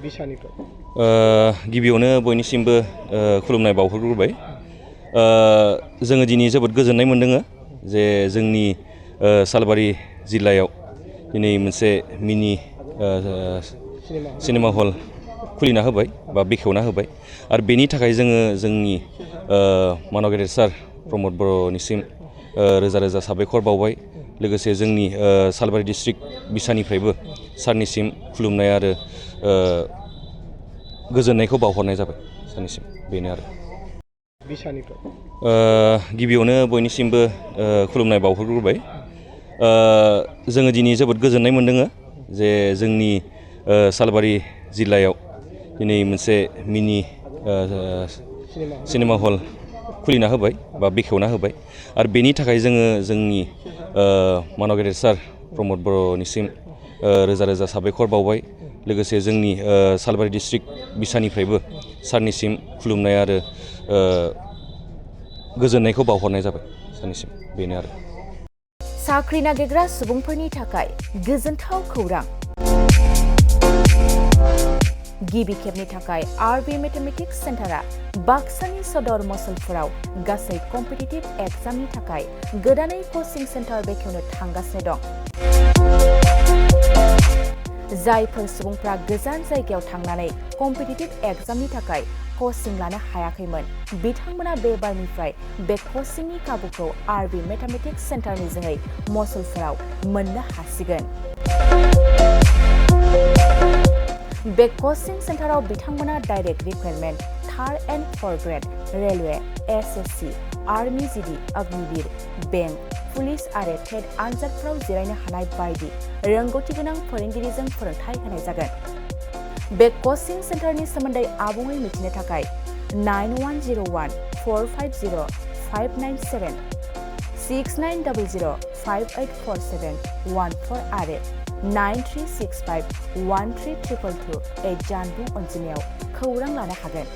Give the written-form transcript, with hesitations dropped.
बिसानिफ्राय गिबियावनो बयनिसिमबो खुलुमनाय बावहरग्रोबाय जोङो दिनै जोबोद गोजोननाय मोन्दों जे जोंनि सालबारि जिल्लायाव दिनै मोनसे मिनि सिनेमा हल खुलिना होबाय बा बेखेवना होबाय आरो बेनि थाखाय जोङो जोंनि मानव गेदेर सार प्रमद बर'निसिम रोजा रोजा साबायखर बावबाय लोगोसे जोंनि सालबारि डिस्ट्रिक्ट बिसानिफ्रायबो सारनिसिम खुलुमनाय आरो गोजोननायखौ बावहरनाय जाबाय सारनिसिम बेनो आरो गिबियावनो बयनिसिमबो खुलुमनाय बावहरग्रोबाय जोङो दिनै जोबोद गोजोननाय मोन्दों जे जोंनि सालबारि जिल्लायाव दिनै मोनसे मिनि सिनेमा हल खुलिना होबाय बा बेखेवना होबाय आरो बेनि थाखाय जोङो जोंनि मानव गेदेर सार प्रमद बर'निसिम रोजा रोजा साबायखर बावबाय लोगोसे जोंनि सालबारि डिस्ट्रिक्ट बिसानिफ्रायबो सारनिसिम खुलुमनाय आरो गोजोननायखौ बावहरनाय जाबाय सारनिसिम बेनो आरो साख्रि नागिरग्रा सुबुंफोरनि थाखाय गोजोनथाव खौरां गिबि खेबनि थाखाय आरबि मेथमेटिक्स सेन्टारा बाक्सानि सदर मसलपुराव गासै कम्पिटिटिभ एग्जामनि थाखाय गोदानै कचिं सेन्टार बेखेवनो थांगासिनो दं जायफोर सुबुंफ्रा गोजान जायगायाव थांनानै कम्पिटिटिभ एग्जामनि थाखाय कचिं लानो हायाखैमोन बिथांमोना बे बारनिफ्राय बे कचिंनि खाबुखौ आरबि मेथमेटिक्स सेन्टारनि जोहै मसलपुराव मोननो हासिगोन बे कचिं सेन्टाराव बिथांमोना direct recruitment third and forth grade railway SSC army GD Agniveer bank police आरो टेट आनजादफोराव जिरायनो हानाय बायदि रोंगौथि गोनां फोरोंगिरिजों फोरोंथाय होनाय जागोन बे कचिं सेन्टारनि सोमोन्दै आबुङै मिथिनो थाखाय 9101450597 6900584714 आरो 9365132228 जानबुं अनजिमायाव खौरां लानो हागोन